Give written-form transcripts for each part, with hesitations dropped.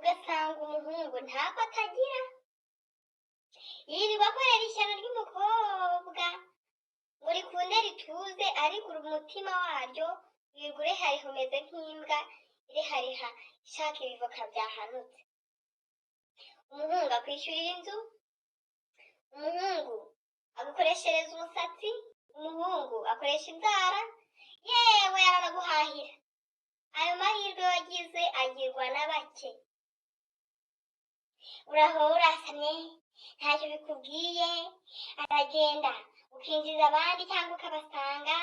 Ugasanga umuhungu ntako atagira, yirirwa akorera ishyano ry'umukobwa ngo rikunde rituze, ariko umutima waryo wirirwa urehariha, umeze nk'imbwa irehariha ishaka ibivoka byahanutse. Umuhungu akwishyurira inzu, umuhungu agukoreshereza umusatsi, umuhungu akoresha inzara, yewe aranaguhahira. Ayo mahirwe wagize agirwa na bake. Uraho urasamye, ntacyo bikubwiye, aragenda ukinjiza abandi cyangwa ukabasanga.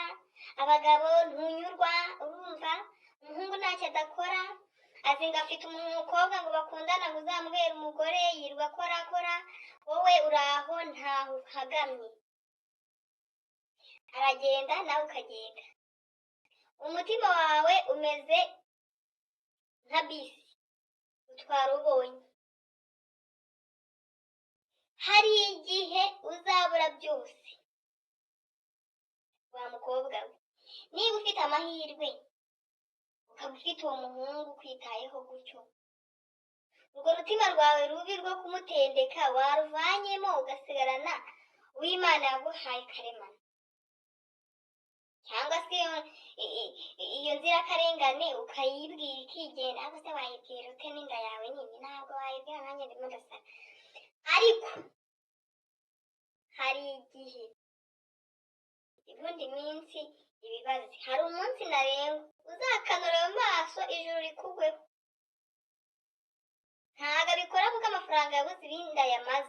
Abagabo ntunyurwa, urumva umuhungu ntacyo adakora, azi ngo afite umukobwa ngo bakundana ngo uzamubere umugore, yirirwa akora akora, wowe uraho ntaho uhagamye. Aragenda nawe ukagenda, umutima wawe umeze nka bisi utwara ubonye. Hari igihe uzabura byose wa mukobwa we. Niba ufite amahirwe ukaba ufite uwo muhungu ukwitayeho gutyo, urwo rutima rwawe rubi rwo kumutendeka waruvanyemo ugasigarana uw'Imana yaguhaye karemano, cyangwa se iyo nzirakarengane ukayibwira ikigenda. Ariko se wayibwira ute n'inda yawe nini? Ntabwo wayibwira, nanjye ndimo ndasara. Ariko hari igihe ubundi minsi ibibazo, hari umunsi ntarengwa uzakanura ayo maso ijuru rikugweho. Ntabwo abikora kuko amafaranga yabuze ibindi ayamaze.